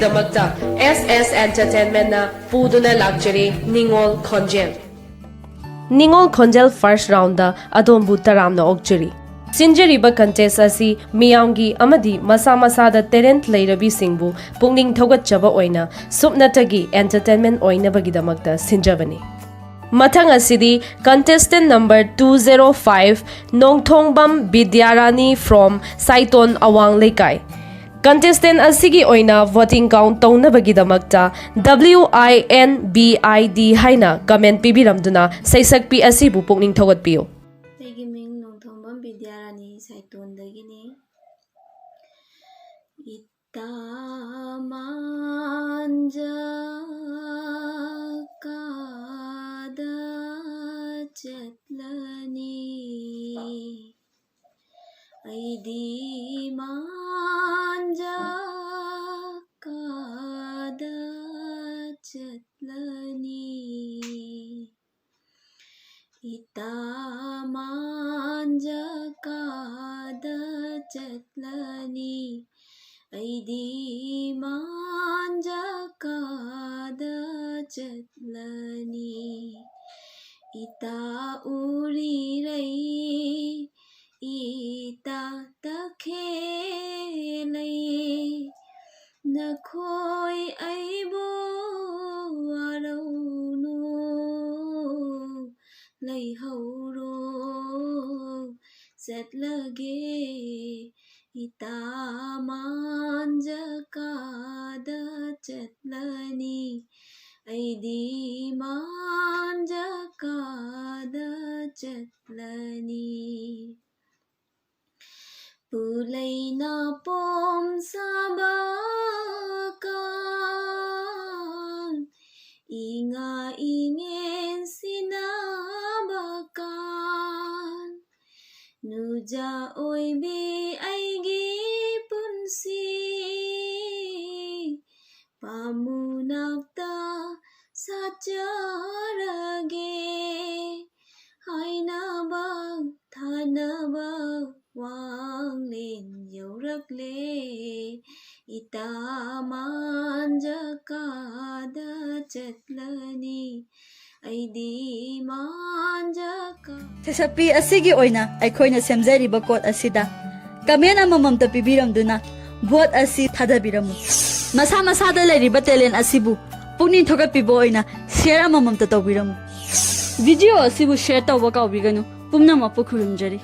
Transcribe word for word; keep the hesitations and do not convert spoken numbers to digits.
ꯗꯃꯛꯇ S S Entertainment ꯅ ꯄꯨꯗꯨꯅ ꯂꯥꯛꯆꯔꯤ ꯅꯤꯉꯣꯜ ꯈꯣꯟꯖꯦꯜ꯫ ꯅꯤꯉꯣꯜ ꯈꯣꯟꯖꯦꯜ first round ꯗ ꯑꯗꯣꯝꯕꯨ ꯇꯔꯥꯝꯅ ꯑꯣꯛꯆꯔꯤ꯫ ꯁꯤꯟꯖꯔꯤꯕ contest ꯑꯁꯤ ꯃꯤꯌꯥꯝꯒꯤ ꯑꯃꯗꯤ ꯃꯁꯥ ꯃꯁꯥꯗ talent ꯂꯩꯔꯕꯤꯁꯤꯡꯕꯨ ꯄꯨꯛꯅꯤꯡ ꯊꯧꯒꯠꯆꯕ ꯑꯣꯏꯅ ꯁꯨꯞꯅꯇꯒꯤ entertainment ꯑꯣꯏꯅꯕꯒꯤꯗꯃꯛꯇ ꯁꯤꯟꯖꯕꯅꯤ꯫ ꯃꯊꯪ ꯑꯁꯤꯗꯤ contestant number two zero five, Nongthongbam Bidyarani from ꯁꯥꯏꯇꯣꯟ ꯑꯋꯥꯡ ꯂꯩꯀꯥꯏ꯫ Contestant ꯑꯁꯤꯒꯤ ꯑꯣꯏꯅ voting count ꯇꯧꯅꯕꯒꯤꯗꯃꯛꯇ W I N B I D ꯍꯥꯏꯅ comment ꯄꯤꯕꯤꯔꯝꯗꯨꯅ ꯁꯩꯁꯛꯄꯤ ꯑꯁꯤꯕꯨ ꯄꯨꯛꯅꯤꯡ ꯊꯧꯒꯠꯄꯤꯌꯨ꯫ ꯑꯩꯒꯤ ꯃꯤꯡ ꯅꯣꯡꯊꯣꯡꯕꯝ ꯕꯤꯗ꯭ꯌꯥꯔꯥꯅꯤ, ꯁꯥꯏꯇꯣꯟꯗꯒꯤꯅꯤ꯫ ꯏꯇꯥ ꯃꯥꯟꯖ ꯀꯥꯗ ꯆꯠꯂꯅꯤ? ꯑꯩꯗꯤ ꯃꯥꯟꯖ ꯀꯥꯗ ꯆꯠꯂꯅꯤ? ꯏꯇꯥ ꯃꯥꯟꯖ ꯀꯥꯗ ꯆꯠꯂꯅꯤ? ꯑꯩꯗꯤ ꯃꯥꯟꯖ ꯀꯥꯗ ꯆꯠꯂꯅꯤ? ꯏꯇꯥ ꯎꯔꯤꯔꯩ, ꯏꯇꯥ ꯇꯈꯦꯂꯩ, ꯅꯈꯣꯏ ꯑꯩꯕꯨ ꯋꯥꯔꯧꯅꯨ, ꯂꯩꯍꯧꯔꯣ, ꯆꯠꯂꯒꯦ꯫ ꯏꯇꯥ ꯃꯥꯟꯖ ꯀꯥꯗ ꯆꯠꯂꯅꯤ? ꯑꯩꯗꯤ ꯃꯥꯟꯖ ꯀꯥꯗ ꯆꯠꯂꯅꯤ? ꯄꯨꯂꯩꯅ ꯄꯣꯝ ꯁꯥꯕ ꯀꯥꯟ, ꯏꯉꯥ ꯏꯉꯦꯟ ꯁꯤꯟꯅꯕ ꯀꯥꯟ, ꯅꯨꯖꯥ ꯑꯣꯏꯕꯤ ꯑꯩꯒꯤ ꯄꯨꯟꯁꯤ, ꯄꯥꯝꯃꯨꯅꯥꯛꯇ ꯁꯥꯠꯆꯔꯒꯦ꯫ ꯍꯥꯏꯅꯕ ꯊꯥꯅꯕ ꯋꯥꯡꯂꯦꯟ ꯌꯧꯔꯛꯂꯦ꯫ ꯏꯇꯥ ꯃꯥ ꯁꯩꯁꯛꯄꯤ ꯑꯁꯤꯒꯤ ꯑꯣꯏꯅ ꯑꯩꯈꯣꯏꯅ ꯁꯦꯝꯖꯔꯤꯕ ꯀꯣꯠ ꯑꯁꯤꯗ ꯀꯃꯦꯟ ꯑꯃꯃꯝꯇ ꯄꯤꯕꯤꯔꯝꯗꯨꯅ ꯚꯣꯠ ꯑꯁꯤ ꯊꯥꯗꯕꯤꯔꯝꯃꯨ꯫ ꯃꯁꯥ ꯃꯁꯥꯗ ꯂꯩꯔꯤꯕ ꯇꯦꯂꯦꯟ ꯑꯁꯤꯕꯨ ꯄꯨꯛꯅꯤꯡ ꯊꯧꯒꯠꯄꯤꯕ ꯑꯣꯏꯅ ꯁꯤꯌꯔ ꯑꯃꯃꯝꯇ ꯇꯧꯕꯤꯔꯝꯃꯨ꯫ ꯚꯤꯗꯤꯑꯣ ꯑꯁꯤꯕꯨ ꯁꯤꯌꯔ ꯇꯧꯕ ꯀꯥꯎꯕꯤꯒꯅꯨ꯫ ꯄꯨꯝꯅꯃꯛꯄꯨ ꯈꯨꯔꯨꯝꯖꯔꯤ꯫